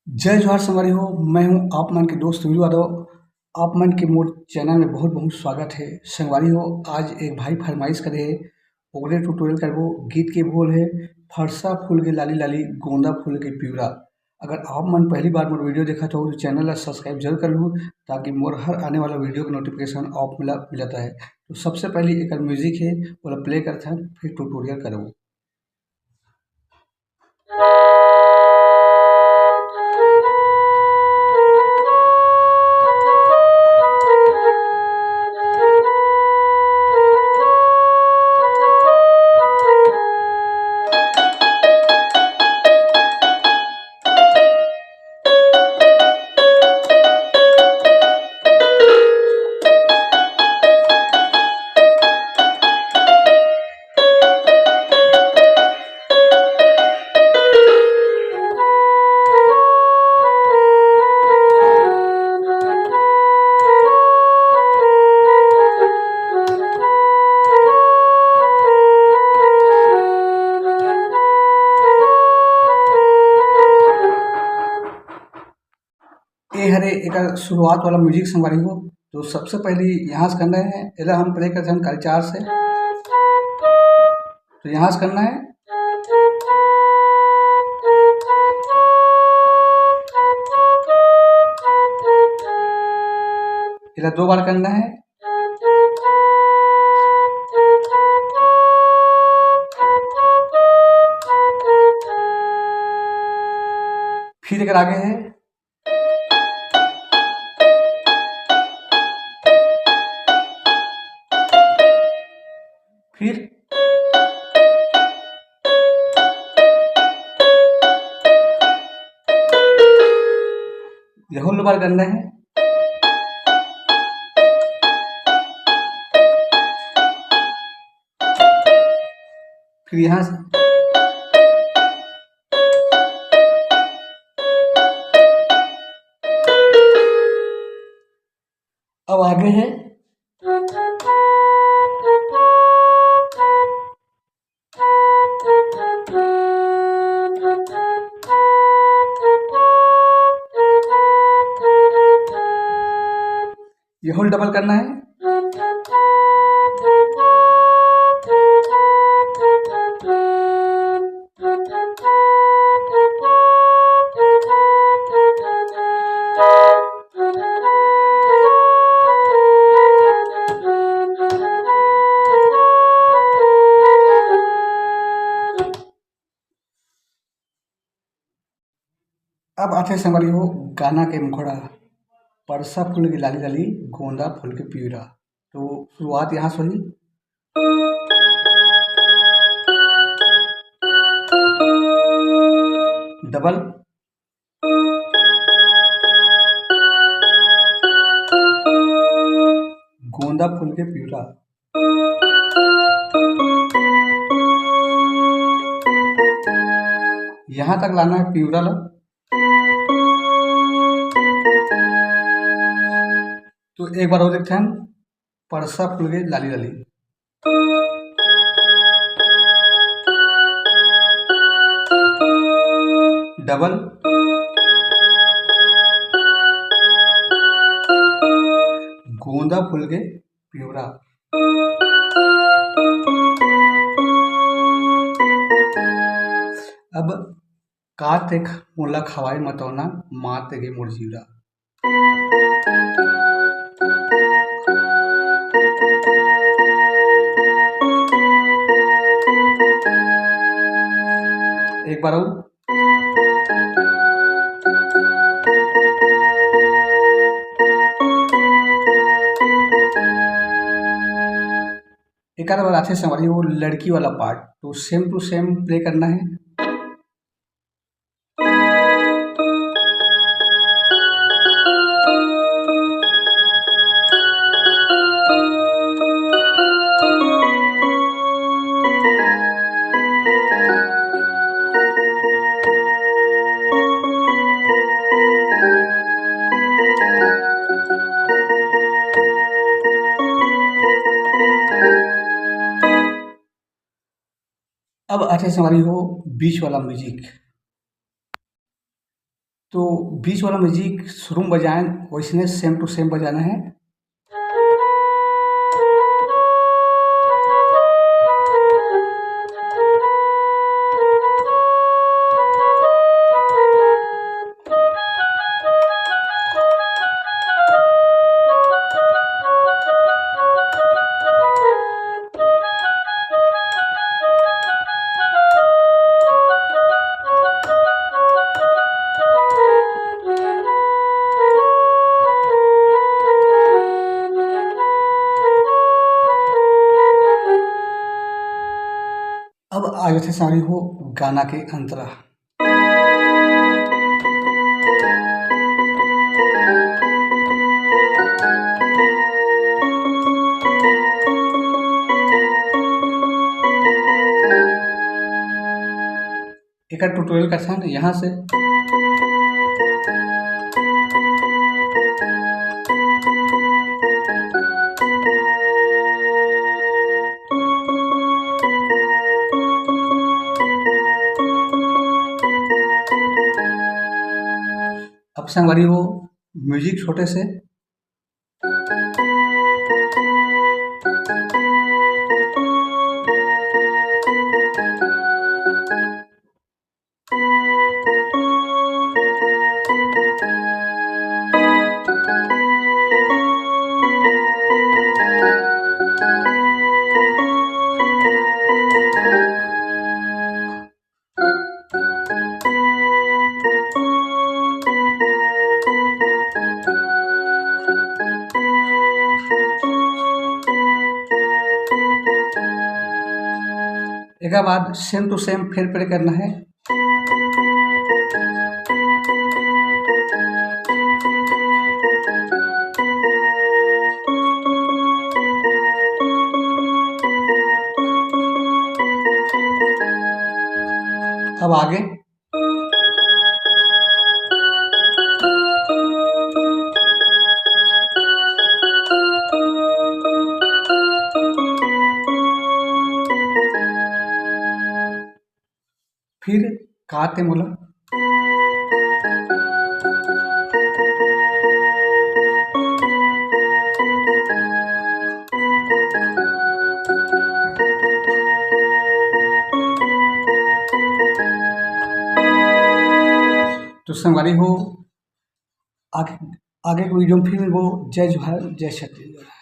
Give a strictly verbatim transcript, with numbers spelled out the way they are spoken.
जय जोहार संगवारी हो, मैं हूं आप मन के दोस्त वीरू यादव। आप मन के मोर चैनल में बहुत बहुत स्वागत है। संगवारी हो, आज एक भाई फरमाइश करे है, ओकरे ट्यूटोरियल करबो। गीत के बोल है, फरसा फूल के लाली लाली, गोंदा फूल के पिवरा। अगर आप मन पहली बार मोर वीडियो देखत हो तो चैनल ला सब्सक्राइब जरूर कर लू, ताकि मोर हर आने वाला वीडियो के नोटिफिकेशन आप मन ला मिलत रहे। तो सबसे पहले एकर म्यूजिक है, ओला प्ले करथन, फिर ट्यूटोरियल करबो। ये हरे एकर शुरुआत वाला म्यूजिक संगवारी हो। तो सबसे पहले यहाँ से करना है, एला हम प्ले करते हैं काली चार से। तो यहाँ से करना है, एला दो बार करना है। फिर एकर आगे है, फिर यह दो बार करना है। फिर यहाँ से अब आगे है, ये होल डबल करना है। अब आथे संगवारी हो गाना के मुखड़ा, परसा फूल के लाली लाली, गोंदा फूल के पिवरा। तो शुरुआत यहाँ से होही। डबल। गोंदा फूल के पिवरा। यहाँ तक लाना है पिवरा ला। तो एक बार और देखते हैं, परसा फूल के लाली लाली। डबल। गोंदा फूल के पिवरा। अब का तेख मोला खवाए मतौना, मात गे मोर जीवरा। एक बार और। एक आध बार आथे संगवारी, वो लड़की वाला पार्ट, तो सेम टू सेम प्ले करना है। अब आथे संगवारी हो बीच वाला म्यूजिक। तो बीच वाला म्यूजिक शुरू में बजाएं, वैसने सेम टू सेम बजाना है। अब आगे से सारी हो गाना के अंतरा। एकर ट्यूटोरियल करथन यहाँ से। अब संगवारी हो, म्यूजिक छोटे से। एकर बाद सेम टू सेम फेर प्ले करना है। अब आगे। फिर का ते मोला। तो संगवारी हो, आगे, आगे के वीडियो में फिर मिलबो। जय जोहार, जय छत्तीसगढ़।